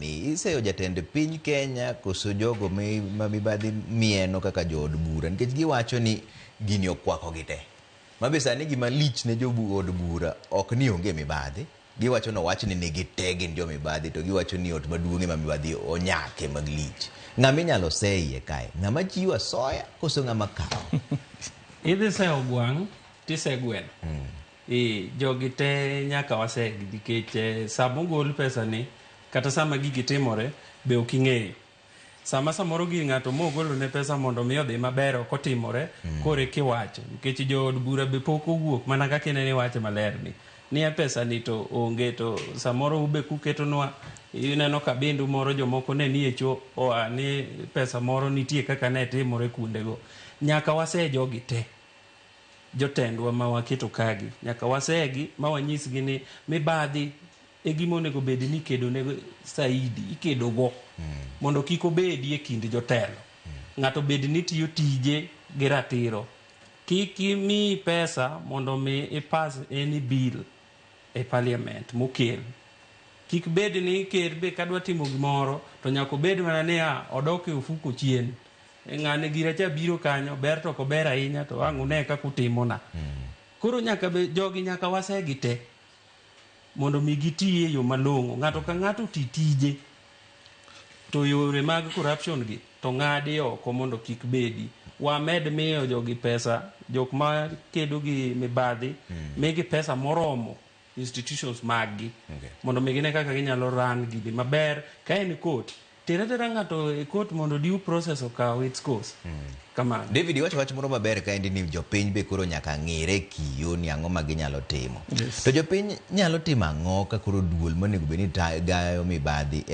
ni? Iseyo jatend piny Kenya koso jogo ma mibadhi mieno kaka jood bura? Nikech giwacho ni gini okwakogi te. Ma be sani gima lich ne jood bura ok ni onge mibadhi. Giwacho ni owach ni nigi te gin jo mibadhi to giwacho ni ot maduong' ema mibadhi onyake mag lich. Ng'ama inyalo se iye kae? Ng'ama chiwo asoya koso ng'ama kawo? Idhi seyo gwang' tise gweno. Ee, jogi te nyaka wasegi nikech sama ogol pesa ni kata sama gigi timore be ok ing'eyo. Sama samoro gir ng'ato mogolo ne pesa mondo mi odhi maber ok otimore koro eka iwacho nikech jood bura be pok owuok mana kaka ineno iwache maler ni niya pesa ni to onge to samoro ube kuketonwa ineno kabindu moro jomoko ne nie cho oa ni pesa moro nitie kaka ne timore kuondego. Nyaka wase jogi te. Jotendwa ma waketo kagi nyaka wasegi ma wanyisgi ni mibadhi e gima onego bed ni ikedo ne saidi ikedo go mondo kik obedi e kind jotelo. Ng'ato bed ni tiyo tije gi ratiro. Kik imiyi pesa mondo mi ipass any bill e parliament mokel. Kik bed ni ker be kadwa timo gimoro to nyaka obed mana niya odok e ofuko chien. Ng'ane gira cha biro kanyo ber to ok ober ahinya to ang' une kaka utimona. Koro nyaka be jogi nyaka wasegi te mondo mi giti e yo malong'o. Ng'ato ka ng'ato oti tije to yore mag corruption gi to ng'adi oko mondo kik bedi. Wamed miyo jogi pesa, jok ma kedo gi mibadhi, migi pesa moromo institutions maggi mondo mi gine kaka ginyalo run gini maber. Ka en court, ter atera ng'ato e court mondo due process okaw its course. Kamano. David, iwacho wach moro maber kaendi ni jopiny be koro nyaka ng'ire kiyo ni ang'o ma ginyalo timo. Yes. To jopiny nyalo timo ang'o ka koro duol monego bed ni gayo mibadhi?